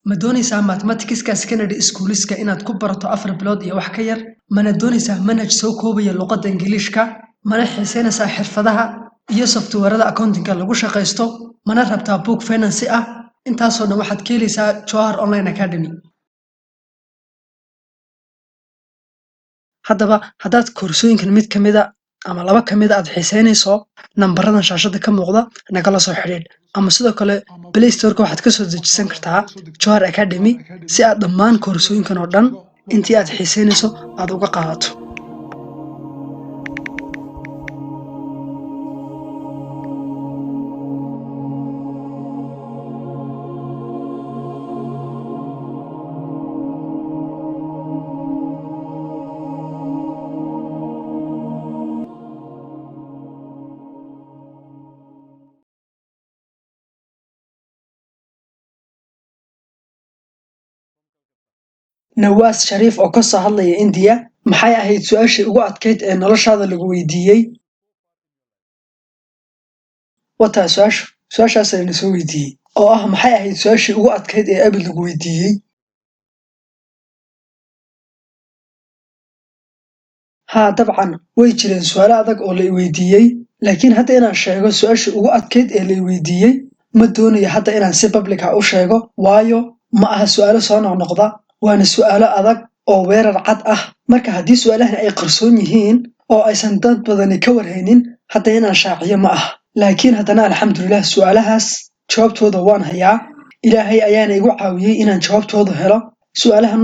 Ma doonaysaa mathematics-ka secondary schoolska inaad ku barato 4 bilood iyo wax ka yar? Mana doonaysaa manhaj soo koobaya luqadda Ingiliishka? Mana xiiseynaysaa xirfadaha iyo software-da accounting-ka lagu shaqaysto? Mana rabtaa book finance ah? Intaasoo dhan waxaad ka helaysaa Johar Online Academy. Haddaba, haddaad koorsooyinkan mid ka mida ama laba ka mida aad xiiseynayso, nambaradan shaashada ka muuqda nagala soo xidhiidh, ama sidoo kale Play Store-ka waxaad ka soo dejisan kartaa Johar Academy si aad dhammaan koorsooyinkan oo dhan intii aad xiiseynayso aad uga qaadato. Nawaas Shariif oo ka soo hadlaya India: maxay ahayd su-aashii ugu adkayd ee noloshaada lagu weydiiyey? Wataa su-aashu, su-aashaas ayna soo weydiiyey oo ah: maxay ahayd su-aashii ugu adkayd ee abid lagu weydiiyey? Haa, dabcan way jireen su-aalo adag oo la i weydiiyey, laakiin hadda inaan sheego su-aashii ugu adkayd ee la i weydiiyey ma doonayo hadda inaan si public ah u sheego, waayo ma aha su-aalo soo noqnoqda, waana su-aalo adag oo weerar cad ah. Marka haddii su-aalahan ay qarsoon yihiin oo aysan dad badani ka warhaynin, hadda inaan shaaciyo ma aha. Laakiin haddana, alxamdulilah, su-aalahaas jawaabtooda waan hayaa. Ilaahay ayaana igu caawiyey inaan jawaabtooda helo. Su-aalaha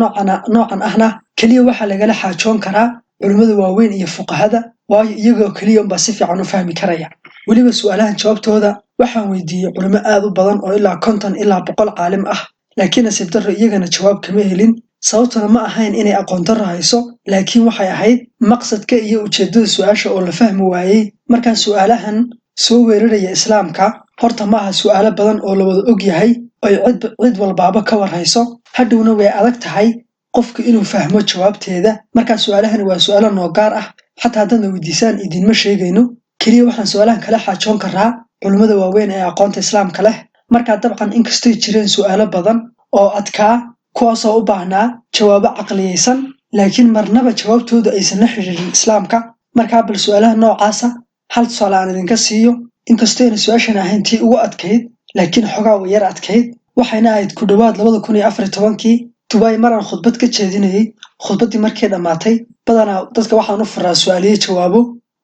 noocan ahna keliya waxaa lagala xaajoon karaa culimmada waaweyn iyo fuqahada, waayo iyagoo keliya unbaa si fiican u fahmi karaya. Weliba su-aalahan jawaabtooda waxaan weydiiyey culimo aad u badan oo ilaa 50 ilaa 100 caalim ah, laakiin nasiib darro iyagana jawaab kama helin. Sababtuna ma ahayn inay aqoon darro hayso, laakiin waxay ahayd maqsadka iyo ujeeddada su-aasha oo la fahmi waayey. Markaa su-aalahan soo weeraraya Islaamka horta ma aha su-aalo badan oo la wada og yahay oy cid walbaaba ka warhayso. Hadhowna way adag tahay qofku inuu fahmo jawaabteeda. Markaa su-aalahani waa su-aalo noo gaar ah, xataa haddaadna weydiisaan idinma sheegayno. Keliya waxaan su-aalahan kala xaajoon karaa culimmada waaweyn ee aqoonta Islaamka leh. Markaa dabcan, inkastoy jireen su-aalo badan oo adkaa, kuwaasoo u baahnaa jawaabo caqliyeysan, laakiin marnaba jawaabtoodu aysan la xiriirin Islaamka. Markaa bal su-aalaha noocaasa hal tusaale aan idinka siiyo. Inkastooyna su-aashan ahayn tii ugu adkayd, laakiin xogaa way yar adkayd. Waxayna ahayd ku dhowaad 2014-kii, Dubai maraan khudbad ka jeedinayey. Khudbaddii markii dhammaatay, badanaa dadka waxaan u furaa su-aaliyo jawaabo.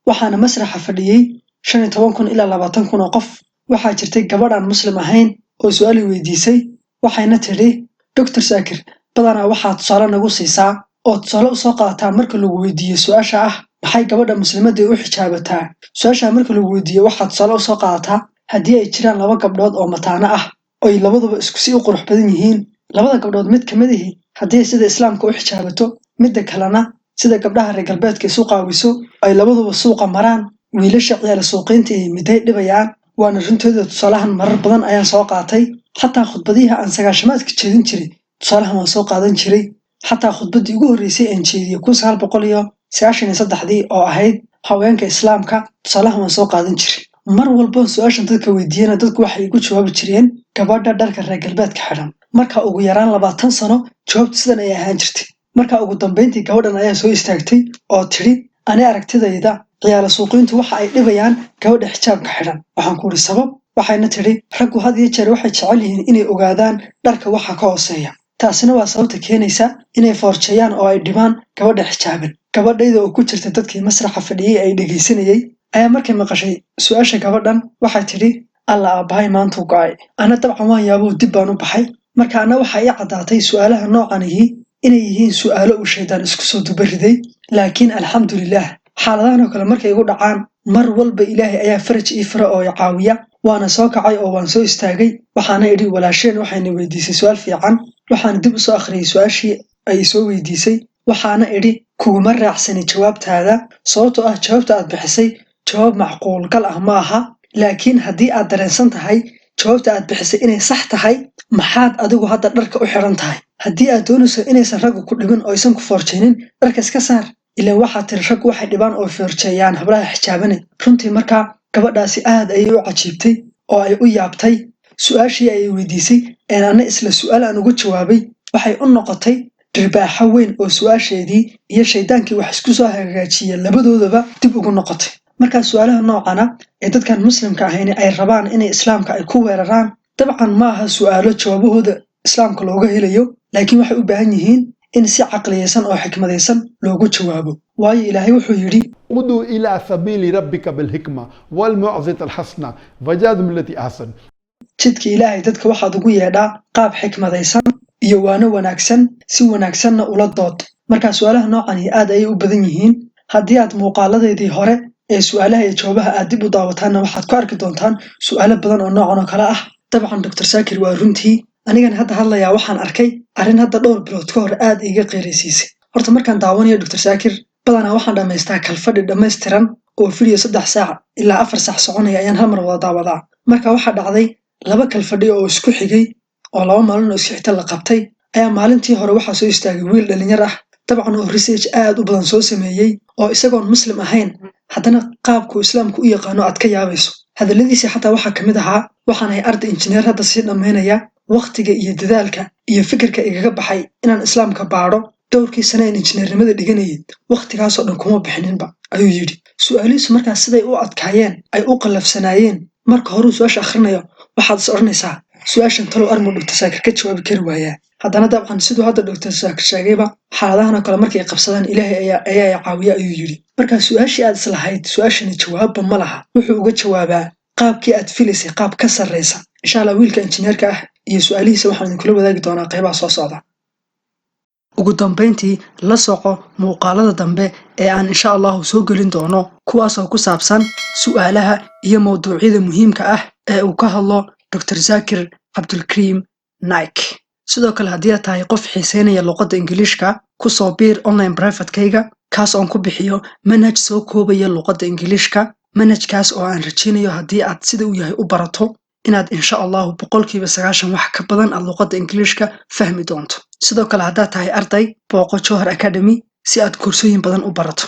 Waxaana masraxa fadhiyey 15,000 ilaa 20,000 oo qof. Waxaa jirtay gabadh aan Muslim ahayn oo su-aal i weydiisay. Waxayna tidhi: "Doctor Saakir, badanaa waxaa tusaale nagu siisaa oo tusaale usoo qaadataa marka lagu weydiiyo su-aasha ah maxay gabadha muslimadda u xijaabataa. Su-aasha marka lagu weydiiyo, waxaa tusaale usoo qaadataa haddii ay jiraan laba gabdhood oo mataano ah oy labaduba isku si u qurux badan yihiin. Labada gabdhood mid kamid ihi haddii ay sida Islaamka u xijaabato, midda kalena sida gabdhaha reer galbeedka isu qaawiso, ay labaduba suuqa maraan, wiilasha ciyaala suuqiinta iyo miday dhibayaan?" Waana runtooda. Tusaalahan marar badan ayaan soo qaatay. Xataa khudbadihii aan sagaashamaadka jeedin jiray tusaalahan waan soo qaadan jiray. Xataa khudbaddii ugu horreysay aan jeediyey 1993-dii oo ahayd haweenka Islaamka, tusaalahan waan soo qaadan jiray. Mar walboon su-aashan dadka weydiiyana, dadku waxay igu jawaabi jireen gabadha dharka reer galbeedka xidhan. Marka ugu yaraan 20 sano jawaabtu sidan ayay ahaan jirtay. Marka ugu dambayntii gabadhan ayaa soo istaagtay oo tidhi: "Ani aragtidayda, ciyaala suuqiintu waxa ay dhibayaan gabadha xijaabka xidhan." Waxaan ku idhi: "Sabab?" Waxayna tidhi: "Raggu had iyo jeer waxay jecel yihiin inay ogaadaan dharka waxa ka hooseeya. Taasina waa sababta keenaysa inay foorjeeyaan oo ay dhibaan gabadha xijaaban." Gabadhayda oo ku jirta dadkii masraxa fadhiyey ay dhegaysanayey ayaa markay maqashay su-aasha gabadhan waxay tidhi: "Alla, aabbahay maantuu go'ay." Ana dabcan waan yaabuu, dib baan u baxay. Marka anna waxaa ii caddaatay su-aalaha noocanihi inay yihiin su'aalo uu shaydaan isku soo dubariday. Laakiin alxamdulilah, xaaladahan oo kale markay igu dhacaan, mar walba Ilaahay ayaa faraj ii fura oo i caawiya. Waana soo kacay oo waan soo istaagay. Waxaana idhi: "Walaasheen waxayna weydiisay su-aal fiican." Waxaana dib u soo akhriyey su-aashii ay soo weydiisay. Waxaana idhi: "Kuguma raacsani jawaabtaada, sababtoo ah jawaabta aad bixisay jawaab macquulgal ah ma aha. Laakiin haddii aad dareensan tahay jawaabta aad bixisay inay sax tahay, maxaad adigu hadda dharka u xidhan tahay? Haddii aad doonayso inaysan raggu ku dhibin oo aysan ku foorjaynin, dharka iska saar. Ilaan waxaad tiri raggu waxay dhibaan oo foorjeeyaan hablaha xijaabane." Runtii markaa gabadhaasi aad ayay u cajiibtay oo ay u yaabtay. Su-aashii ay weydiisay een anna isla su-aal aan uga jawaabay waxay u noqotay dhirbaaxo weyn oo su-aasheedii iyo shaydaankii wax isku soo hagaajiya labadoodaba dib ugu noqotay. Markaa su-aalaha noocana ee dadkan Muslimka ahayn ay rabaan inay Islaamka ay ku weeraraan, dabcan ma aha su-aalo jawaabahooda Islaamka looga helayo, laakiin waxay u baahan yihiin in si caqliyeysan oo xikmadaysan loogu jawaabo, waayo Ilaahay wuxuu yidhi: ادع إلى سبيل ربك بالحكمة والموعظة الحسنة وجادلهم بالتي أحسن. Jidka Ilaahay dadka waxaad ugu yeedhaa qaab xikmadaysan iyo waano wanaagsan, si wanaagsanna ula dood. Markaa su-aalaha noocani aad ayay u badan yihiin. Haddii aad muuqaaladeedii hore ee su-aalaha iyo jawaabaha aad dib u daawataanna, waxaad ku arki doontaan su-aalo badan oo noocan oo kale ah. Dabcan Dr Saakir waa runtii. Anigan hadda hadlayaa waxaan arkay arrin hadda dhowr bilood ka hor aad iiga qeeraysiisay. Horta markaan daawanayo Dr Saakir, badanaa waxaan dhammaystaa kalfadhi dhammaystiran oo video 3 saac ilaa 4 saac soconaya ayaan hal mar wada daawadaa. Marka waxaa dhacday laba kalfadhi oo isku xigay oo 2 maalin oo isku xigta la qabtay ayaa maalintii hore waxaa soo istaagay wiil dhalinyar ah, dabcan oo research aad u badan soo sameeyey, oo isagoon Muslim ahayn haddana qaabku Islaamku u yaqaano aad ka yaabayso. Hadalladiisii xataa waxaa ka mid ahaa: "Waxaan ahay arday injineer hadda sii dhammaynaya. Wakhtiga iyo dadaalka iyo fikirka igaga baxay inaan Islaamka baadho dhowrkii sane aan injineernimada dhiganayay, wakhtigaasoo dhan kuma bixininba," ayuu yidhi. Su-aalihiisu markaas siday u adkaayeen, ay u qallafsanaayeen, marka horuu su-aasha akhrinayo waxaad is odhanaysaa: "Su-aashan talow armuu Dr Saakir ka jawaabi kari waayaa?" Haddana dabcan siduu hadda Dr Saakir sheegayba, xaaladahan oo kale markay qabsadaan, "Ilaahay ayaa caawiya," ayuu yidhi. Marka su-aashii aad islahayd su-aashani jawaabba ma laha, wuxuu uga jawaabaa qaabkii aad filaysay qaab ka sarraysa. Insha Allah wiilka injineerka ah iyo su-aalihiisa waxaan idinkula wadaagi doonaa qaybaha soo socda. Ugu dambayntii, la soco muuqaalada dambe ee aan insha Allahu soo gelin doono, kuwaasoo ku saabsan su'aalaha iyo mawduucyada muhiimka ah ee uu ka hadlo Dr Zakir Cabdulkariim Naik. Sidoo kale, haddii aad tahay qof xiiseynaya luqadda Ingiliishka, kusoo biir online privatekayga, kaas oon ku bixiyo manhaj soo koobaya luqadda Ingiliishka, manhajkaas oo aan rajaynayo haddii aad sida uu yahay u barato inaad insha Allahu 90% wax ka badan aad luqadda Ingiliishka fahmi doonto. Sidoo kale, haddaad tahay arday, booqo Johar Academy si aad koorsooyin badan u barato.